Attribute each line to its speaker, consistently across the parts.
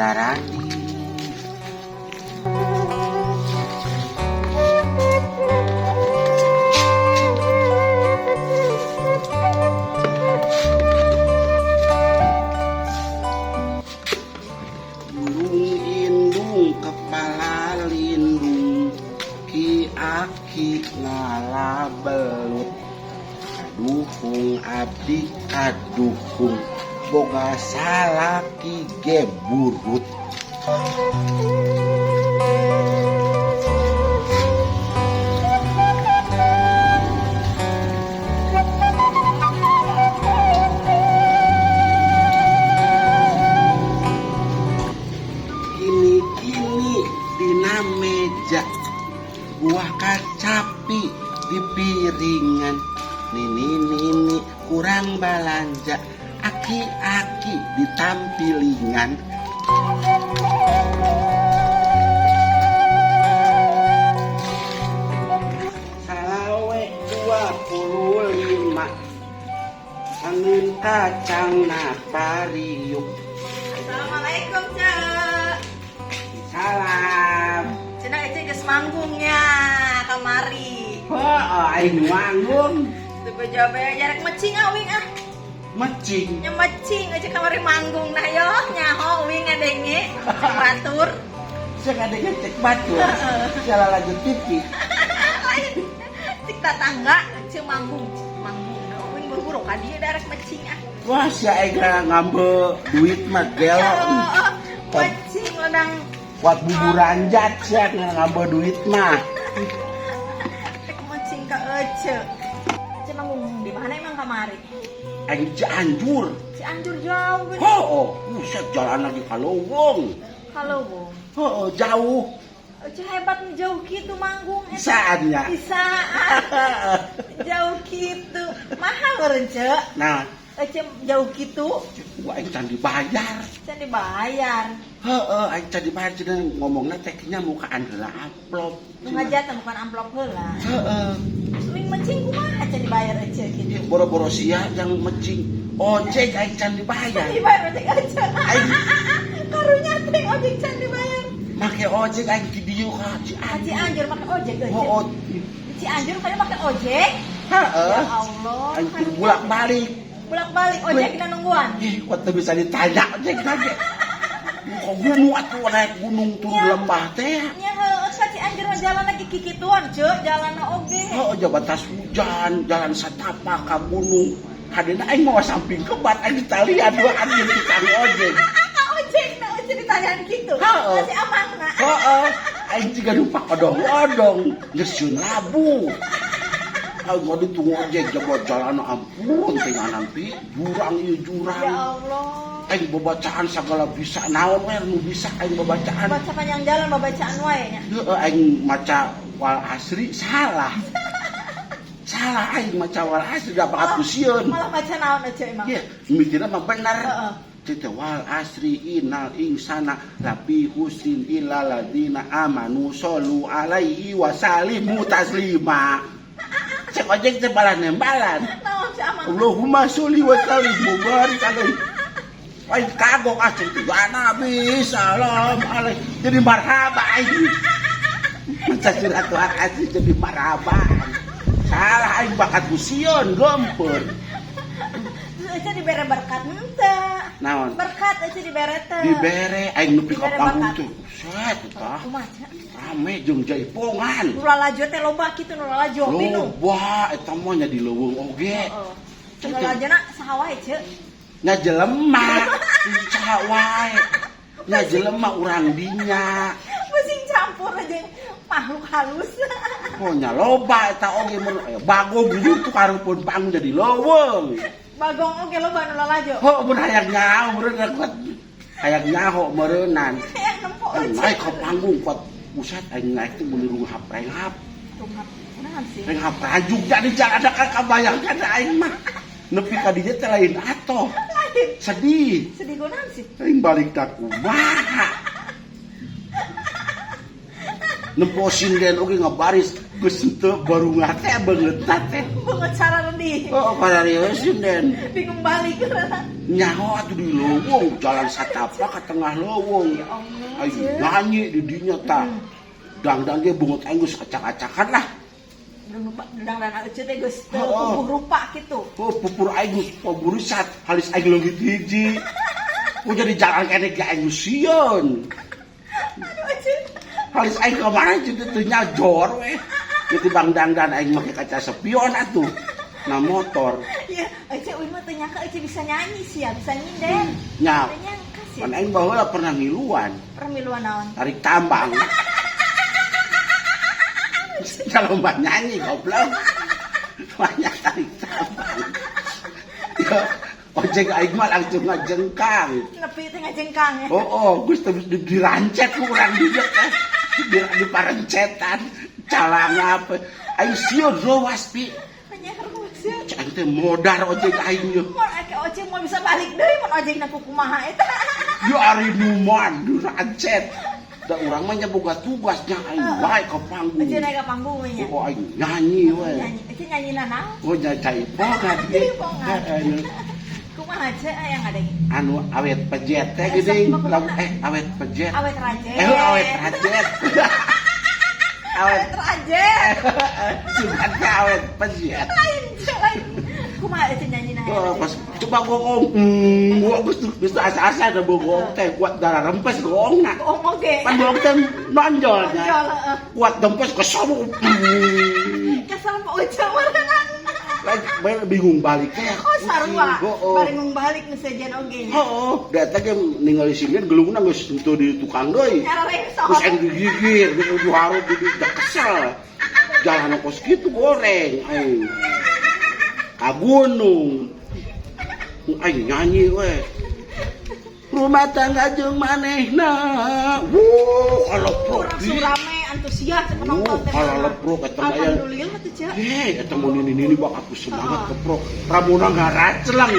Speaker 1: Randi. Indung indung kepala lindung, ki aki ngala belut, kaduhung abdi kaduhung, boga salaki ge burut. Kini-kini dina meja, buah kacapi di piringan, nini nini kurang balanja, aki-aki di tampilingan. Salawe 25, angeun kacang napariuk.
Speaker 2: Assalamualaikum, Cek.
Speaker 1: Salam.
Speaker 2: Cenah Ece geus manggungnya kamari.
Speaker 1: Oh, aing manggung.
Speaker 2: Teu beja-beja jarek mecing ah wing ah.
Speaker 1: Mecing.
Speaker 2: Nya mecing Ece kamari manggung nah yo nyaho wing ngadenge cek batur.
Speaker 1: Saya ngadenge cek batur. Saya lanjut TV.
Speaker 2: Lain cek tatangga Ece manggung manggung. Nah, wing buru-buru ka dieu darek mecing ah.
Speaker 1: Wah, si aing ngambil duit mah gelo.
Speaker 2: Mecing ledang
Speaker 1: Kuat buburan jat sia ngambil duit mah.
Speaker 2: Rek mecing ka Ece. Ece manggung di mana emang kamari?
Speaker 1: Aing Cianjur.
Speaker 2: Cianjur jauh bener.
Speaker 1: Oh, buset jalan lagi ka leuweung.
Speaker 2: Ka leuweung.
Speaker 1: Oh, jauh.
Speaker 2: Ece hebat jauh gitu manggung.
Speaker 1: Bisaannya.
Speaker 2: Bisaan. Jauh gitu. Mahal meureun, Cek.
Speaker 1: Nah,
Speaker 2: Ece jauh gitu.
Speaker 1: gua aing can dibayar.
Speaker 2: Can dibayar.
Speaker 1: Heeh, aing can dibayar cenah ngomongna teh nya mukaan heula amplop.
Speaker 2: Nu ngajat bukan amplop heula.
Speaker 1: Heeh.
Speaker 2: Terus wing mecing kumaha can dibayar Ece gitu.
Speaker 1: Ieu boro-boro sia yang mecing. Ojek aing can dibayar.
Speaker 2: Can dibayar ojek Ece.
Speaker 1: Aing
Speaker 2: karunya teh ojek can dibayar.
Speaker 1: Make ojek aing di dieu ka Cianjur.
Speaker 2: Cianjur make ojek Ece.
Speaker 1: Oh,
Speaker 2: Cianjur kayaknya make ojek.
Speaker 1: Heeh.
Speaker 2: Ya Allah.
Speaker 1: Aing kudu bolak-balik.
Speaker 2: Bolak-balik ojek kita nungguan.
Speaker 1: Ih, kok teu bisa ditanya ojek lagi. Kok gunung atuh naik gunung turun
Speaker 2: Ya.
Speaker 1: lembah teh.
Speaker 2: Nya heueuh ka Cianjur mah jalan lagi kikituan, Ceu, jalanna oge.
Speaker 1: Oh, batas hujan, jalan satapak ka gunung. Hadena aing mawa samping kebat aing ditalian dua anjing tukang ojek.
Speaker 2: Ka ojek na ojek ditanyaan gitu.
Speaker 1: Heeh.
Speaker 2: Masih amangna.
Speaker 1: Heeh, aing jiga numpak odong-odong, geus sieun labu. Aing ngadu tunggu ojek jago jalan ampun teh nampi jurang ieu jurang.
Speaker 2: Ya Allah.
Speaker 1: Aing babacaan sagala bisa naon we nu bisa aing babacaan.
Speaker 2: Baca panjang jalan babacaan wae nya.
Speaker 1: Heeh, aing maca wal asri salah. Salah aing maca wal asri da bakat ku sieun.
Speaker 2: Malah maca naon aja emang.
Speaker 1: Iya, mikirna mah bener.
Speaker 2: Heeh.
Speaker 1: Tete wal asri innal insana lafi husrin illa ladina amanu shollu alaihi wa salimu taslima. Cek ojek teh balas nembalan.
Speaker 2: Naon si amang?
Speaker 1: Allahumma sholli wa sallim mubarak alaihi. Aing kagok ah cek teh Nabi salam alaihi. Jadi marhaba aing. Maca surat wal asri jadi marhaba. Salah aing bakat ku sieun gempeur.
Speaker 2: Terus Ece dibere berkat henteu.
Speaker 1: Naon?
Speaker 2: Berkat Ece dibere teu.
Speaker 1: Dibere aing nepi ka
Speaker 2: Dibere
Speaker 1: panggung
Speaker 2: berkat.
Speaker 1: teh. Buset tah.
Speaker 2: Kumaha Cek?
Speaker 1: Rame jeung jaipongan.
Speaker 2: Nu lalajo teh loba kitu nu lalajo minum.
Speaker 1: Loba eta mah nya di leuweung oge.
Speaker 2: Heeh. Nu lalajona saha wae Cek?
Speaker 1: Nya jelema saha wae. Nya jelema urang dinya.
Speaker 2: Pusing campur aja makhluk halus.
Speaker 1: Oh nya loba eta oge mun aya bagong gitu karumpun panggung jadi leuweung.
Speaker 2: Bagong oge loba nu lalajo.
Speaker 1: Ho mun hayang nyaho meureun kuat. Hayang nyaho meureunnan.
Speaker 2: Hayang nempo
Speaker 1: Aing
Speaker 2: Ece.
Speaker 1: naik ke panggung kuat. Buset aing naik teh meuli runghap renghap.
Speaker 2: Runghap kunaon sih?
Speaker 1: Renghap rajuk jadi jangan ada kabayangkan aing mah. Nepi ka dieu teh lain atoh.
Speaker 2: Lain.
Speaker 1: Sedih.
Speaker 2: Sedih kunaon sih?
Speaker 1: Aing balik ka kumaha. Nempo sinden oge ngabaris Geus henteu barunga teh beungeut teh.
Speaker 2: Banget sararedi.
Speaker 1: Oh, kararieu sinden.
Speaker 2: Bingung balik.
Speaker 1: Nyaho atuh di leuweung, jalan satapak ka tengah leuweung.
Speaker 2: Ya Allah.
Speaker 1: Aing
Speaker 2: Ceu.
Speaker 1: nyanyi di dinya tah. Dangdang ge beungeut aing geus acak-acakan lah.
Speaker 2: Dang dan Ece teh geus teu
Speaker 1: Oh, oh.
Speaker 2: puguh rupa gitu.
Speaker 1: Oh, pupur aing geus paburisat, halis aing leungit hiji. Ku jadi jalan keneh ge aing geus sieun.
Speaker 2: Aduh Ece.
Speaker 1: Halis aing ka mana jadi teu nyajor we. Jadi bang dangdan aing make kaca spion atuh. Na motor.
Speaker 2: Ya, Ece uin mah teu nyangka Ece bisa nyanyi sih ya, bisa nyinden.
Speaker 1: Nya,
Speaker 2: Teu nyangka sih.
Speaker 1: pan aing baheula pernah ngiluan,
Speaker 2: Permiluan naon?
Speaker 1: tarik tambang. Kalau mbak nyanyi goblok. Banyak tarik tambang. Ya, ojek aing mah langsung ngajengkang.
Speaker 2: Nepi teh ngajengkang ya.
Speaker 1: Oh, oh, geus teu dirancet ku urang di dieu teh. Di parencetan, calang apa. Aing sieun rowas pi.
Speaker 2: Nya ruas ya.
Speaker 1: Cek aing teh modar ojek aing ye.
Speaker 2: Mun ake ojek mau bisa balik deui mun ojekna ku kumaha eta.
Speaker 1: Yo ari numan dirancet. Da urang mah nya boga tugasnya aing bae ke panggung.
Speaker 2: Ece naik ke panggung we nya.
Speaker 1: Oh, aing nyanyi we.
Speaker 2: Nyanyi, Ece nyanyi naon?
Speaker 1: Oh, jaipongan.
Speaker 2: Jaipongan.
Speaker 1: Heeh.
Speaker 2: Kumaha Ece aya ngadeng?
Speaker 1: Anu awet pejet teh
Speaker 2: Eh,
Speaker 1: geuning.
Speaker 2: sok,
Speaker 1: Lagu
Speaker 2: kumaha?
Speaker 1: Awet pejet.
Speaker 2: Awet rajet.
Speaker 1: Awet rajet. Awet
Speaker 2: Awet rajet.
Speaker 1: singkat teh awet pejet.
Speaker 2: Lain, Ce, lain. Kumaha Ece nyanyi naon?
Speaker 1: Oh, pas coba gongong, gua geus geus asa-asa da gongong teh kuat darah rempes gongna.
Speaker 2: Gong oge.
Speaker 1: Pan gong teh nonjol nya.
Speaker 2: Nonjol, heeh.
Speaker 1: Kuat dempes kesel.
Speaker 2: Kesel Pak Uca meureunana.
Speaker 1: Lagi bingung balik teh.
Speaker 2: Oh, sarua.
Speaker 1: Oh, oh.
Speaker 2: Baringung balik nu sejen oge nya.
Speaker 1: Oh, oh. Da eta ge ningali sinden gelungna geus henteu di tukang deui.
Speaker 2: Nyararengso.
Speaker 1: Terus aing digigir, geus udah harup di da kesel. Jalan kos kitu goreng aing. Ka gunung. Aing nyanyi we. Rumah tangga jeung manehna. Wuh, kalau
Speaker 2: Langsung rame antusias penonton teh.
Speaker 1: Kalau leprok eta mah ya.
Speaker 2: Alhamdulillah tuh, Cek.
Speaker 1: Hei, eta mau nini-nini bak aku semangat keprok. Ramona ngaraclang.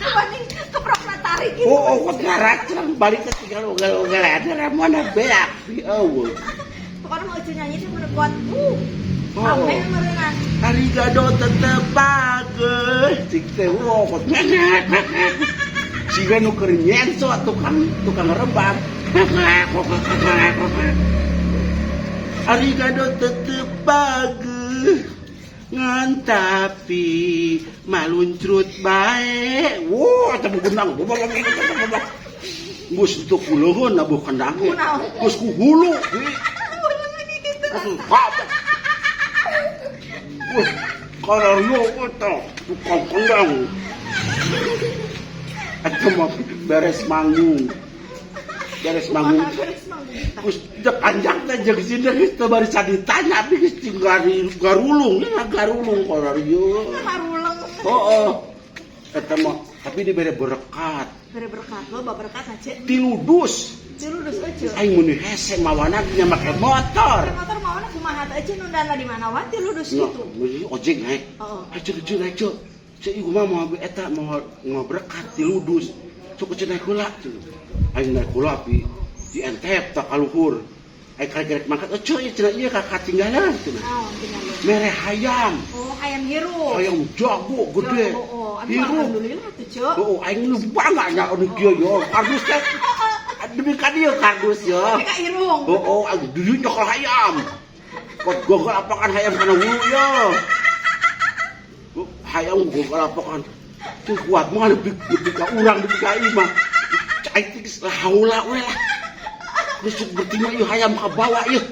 Speaker 2: Banding keprokna tarik gitu.
Speaker 1: Oh, oh, kok ngaraclang balik ke tinggal ugal-ugal ada Ramona beak di eueuh.
Speaker 2: Pokoknya mau Ucu nyanyi teh mun kuat.
Speaker 1: Oh.
Speaker 2: Rame meureunna.
Speaker 1: Arigato tetep pageuh. Cik teh wo kok ngengek. Siga nu keur nyenso tukang rebab. Arigato tetep pageuh. Ngan tapi maluncrut bae. Wo, eta gendang. Geus teu kuleuheun nabuh kendang.
Speaker 2: Kunaon?
Speaker 1: Geus ku hulu.
Speaker 2: Gitu.
Speaker 1: Atuh, kabeh. Wah, kararyo eta tukang kendang. Eta mah beres manggung. Beres manggung.
Speaker 2: Beres manggung.
Speaker 1: Geus teu panjang teh jeung sini geus teu barisa ditanya geus tinggal garulung, ya garulung kararyo.
Speaker 2: Haruleng.
Speaker 1: Oh, oh. Eta mah tapi dibere berkat.
Speaker 2: Bere berkat lo, berkat na, Cek.
Speaker 1: Tilu dus.
Speaker 2: Tilu dus Ucu.
Speaker 1: Aing mun hese mawana nya make motor.
Speaker 2: Make motor mawana kumaha teh Ucu nundana di mana wae tilu dus
Speaker 1: Nah,
Speaker 2: gitu.
Speaker 1: Ojek naik.
Speaker 2: Heeh.
Speaker 1: Ayo cek naik cek. Cek ieu mah mau eta mau berkat tilu dus. Sok cek naik heula cenah. Aing naik heula pi di entep tak kaluhur. Aing karek-karek mangkat eueuh ieu cenah ieu ka katinggalan cenah.
Speaker 2: Naon tinggalan?
Speaker 1: Mere hayam.
Speaker 2: Oh, hayam hirup.
Speaker 1: Hayam jago gede.
Speaker 2: Jago, oh. Aduh,
Speaker 1: Hirup.
Speaker 2: alhamdulillah tuh, Cek.
Speaker 1: Oh, aing nu bangga nya anu kieu yo. Kardus teh demi ka dieu kardus yo.
Speaker 2: Tapi ka irung.
Speaker 1: Oh, oh, aing dieu nyokel hayam. Kot gogol apakan hayam kana wulu yo. Hayam gogol apakan. Tuh kuat mah lebih lebih ka urang lebih ka ieu mah. Aing teh geus haula we lah. Geus berarti mah ieu hayam ka bawa ieu.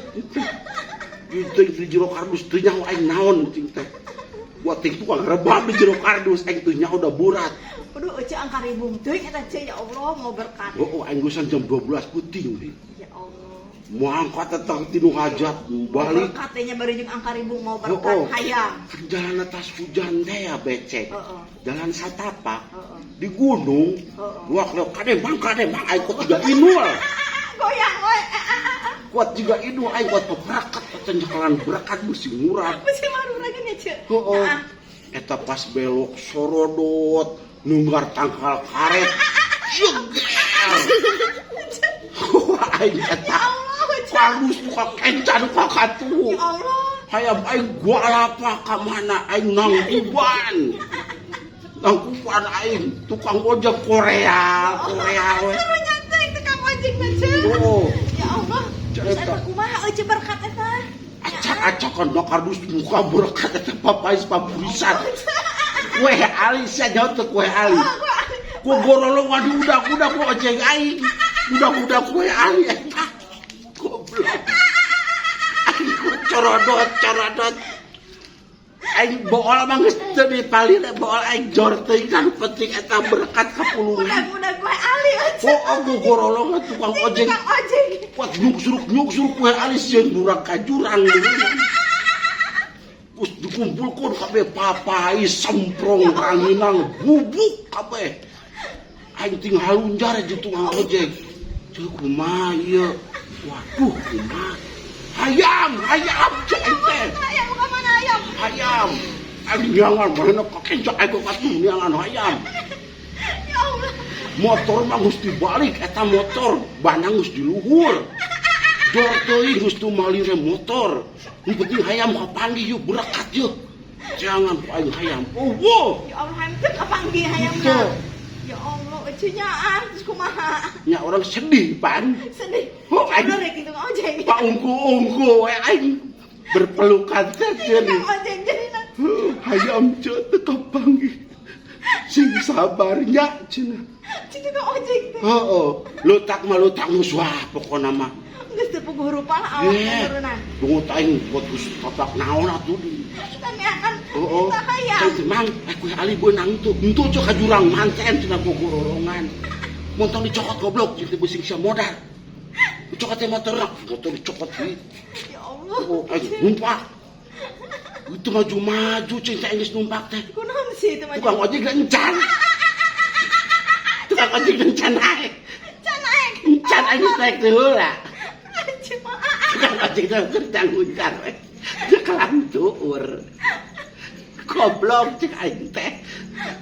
Speaker 1: Ieu teh di jero kardus teu nyaho aing naon cing teh. Buat ting tukang rebab di jero kardus aing teu nyaho da burat.
Speaker 2: Aduh, Ucu angka ribung teuing eta Cek, ya Allah mau berkat.
Speaker 1: Oh, oh aing geusan jam 12 peuting deui.
Speaker 2: Ya Allah.
Speaker 1: Mangkat tetang tinu hajat balik.
Speaker 2: Berkat teh nya bari jeung angka ribung mau
Speaker 1: Oh,
Speaker 2: berkat
Speaker 1: oh.
Speaker 2: hayam.
Speaker 1: Kan jalan atas hujan teh ya becek.
Speaker 2: Heeh.
Speaker 1: Jalan satapak
Speaker 2: Heeh.
Speaker 1: di gunung.
Speaker 2: Heeh.
Speaker 1: Wah, kalau kade mang kade mang aing kuat juga inul.
Speaker 2: Goyang we.
Speaker 1: Kuat juga inul aing kuat peperakat eta nyekelan berkat mesti murah.
Speaker 2: Mesti marurang nya Cek.
Speaker 1: Heeh.
Speaker 2: Nah,
Speaker 1: Eta pas belok sorodot nunggar tangkal karet. Jeger. Wah, aing
Speaker 2: Ya
Speaker 1: eta
Speaker 2: Allah, Cek.
Speaker 1: kardus buka kencan ka katuhu.
Speaker 2: Ya Allah.
Speaker 1: Hayam aing gua alapa ka mana aing nangkuban. Nangkuban aing tukang ojek Korea, Korea we.
Speaker 2: Karunya teh tukang ojek na, Ceu.
Speaker 1: Oh,
Speaker 2: Ya Allah. Terus
Speaker 1: Eta.
Speaker 2: eta kumaha euy berkat eta?
Speaker 1: Acak-acakan na kardus muka berkat eta papais paburisan. Kue ali sia jauh teu kue ali. Ku gorolongan di udak-udak ku ojek aing. Udak-udak kue ali eta. Goblok. Aing ku corodot corodot. Aing bool mah geus teu dipalir, bool aing jor teuing kan penting eta berkat kapulungan.
Speaker 2: Udah-udah kue ali euy.
Speaker 1: Oh, oh, gorolongan tukang ojek.
Speaker 2: Tukang ojek.
Speaker 1: Kuat nyuksuruk nyuksuruk kue ali sieun durang ka jurang. Terus dikumpulkan kabeh papais semprong ranginang bubuk kabeh. Aing ting halunjar jeung tukang ojek. Ceu kumaha ieu? Waduh, kumaha? Hayam, hayam cek aing teh.
Speaker 2: Ayam ka mana ayam?
Speaker 1: Hayam. Aing neangan mana kakencak aing katuh neangan hayam.
Speaker 2: Ya Allah.
Speaker 1: Motor mah geus dibalik eta motor, bana geus di luhur. Jor teuing geus teu malire motor. Nu penting hayam kapanggih yeuh berkat yeuh. Jangan ku aing hayam. Oh, wow.
Speaker 2: Ya Allah, hayam teu kapanggih hayamna.
Speaker 1: Teu.
Speaker 2: Ya Allah, euy nyaah terus kumaha?
Speaker 1: Nya orang sedih pan.
Speaker 2: Sedih.
Speaker 1: Oh, aing.
Speaker 2: Udah rek tukang ojek.
Speaker 1: Pak ungku-ungku we aing berpelukan teh
Speaker 2: Tukang
Speaker 1: ceun.
Speaker 2: ojek jadi na.
Speaker 1: Heuh, hayam ceu teu kapanggih. Sing sabarnya cenah.
Speaker 2: Cik tukang ojek teh.
Speaker 1: Heeh, lutak mah lutak geus wah pokona mah.
Speaker 2: Geus teu puguh rupa lah awak
Speaker 1: Ye.
Speaker 2: turunan.
Speaker 1: Dungut aing buat geus tapak naon atuh di.
Speaker 2: Kami akan
Speaker 1: Heeh.
Speaker 2: eta hayam.
Speaker 1: Cai teh mang, eh kue ali beunang tuh. Henteu ceu ka jurang manten cenah gogororongan. Montong dicokot goblok jeung teu beusing sia modal. Dicokot teh motor, motor dicokot deui.
Speaker 2: Ya Allah.
Speaker 1: Oh, aing numpak. Itu maju-maju cing teh geus numpak teh.
Speaker 2: Kunaon sih itu maju?
Speaker 1: Tukang ojek encan. Tukang ojek encan naik.
Speaker 2: Can naik.
Speaker 1: Encan aing geus naik teh heula.
Speaker 2: Cuma
Speaker 1: Tukang ojek teh keur tangguncar we. Teu kalantuur. Goblok cek aing teh.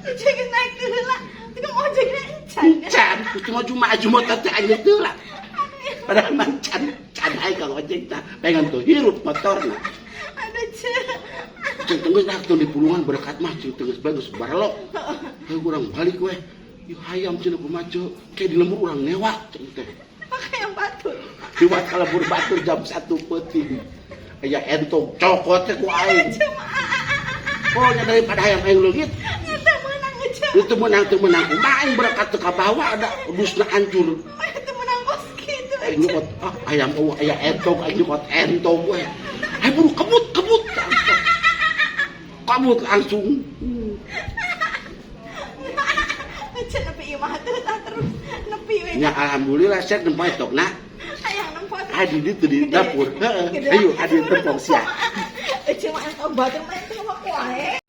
Speaker 2: Cek naik teh heula. Tukang ojeknya encan.
Speaker 1: Encan, kudu maju-maju motor teh aing teh heula. Padahal mah can can aing kang ojek teh pengen tuh hirup motorna.
Speaker 2: Aduh, cek.
Speaker 1: Cing tenggeus dah tuh di pulungan berkat mah cing tenggeus bagus barelok. Heuh urang balik we. Ieu hayam cenah kumaha ceu. Kayak di lembur urang newak cing teh.
Speaker 2: Pakai yang batur.
Speaker 1: Liwat ka lembur batur jam 1 peuting. Aya entong cokot teh ku aing.
Speaker 2: Cuma
Speaker 1: Oh nya daripada hayam aing leungit.
Speaker 2: teu meunang cek.
Speaker 1: Itu menang teu menang kumaha aing berkat teu kabawa ada dusna hancur.
Speaker 2: Teu meunang kos kitu.
Speaker 1: Aing nyokot ah hayam eueuh aya entong aing nyokot entong we. Aing buru kebut kebut. Kabut langsung.
Speaker 2: Cek nepi imah teh tah terus nepi we.
Speaker 1: Ya alhamdulillah saya nempo entongna.
Speaker 2: Hayang nempo.
Speaker 1: Adi ditu di dapur. Heeh. Ayo adi tempong sia.
Speaker 2: Cuma entong batur mah itu mah kuahe.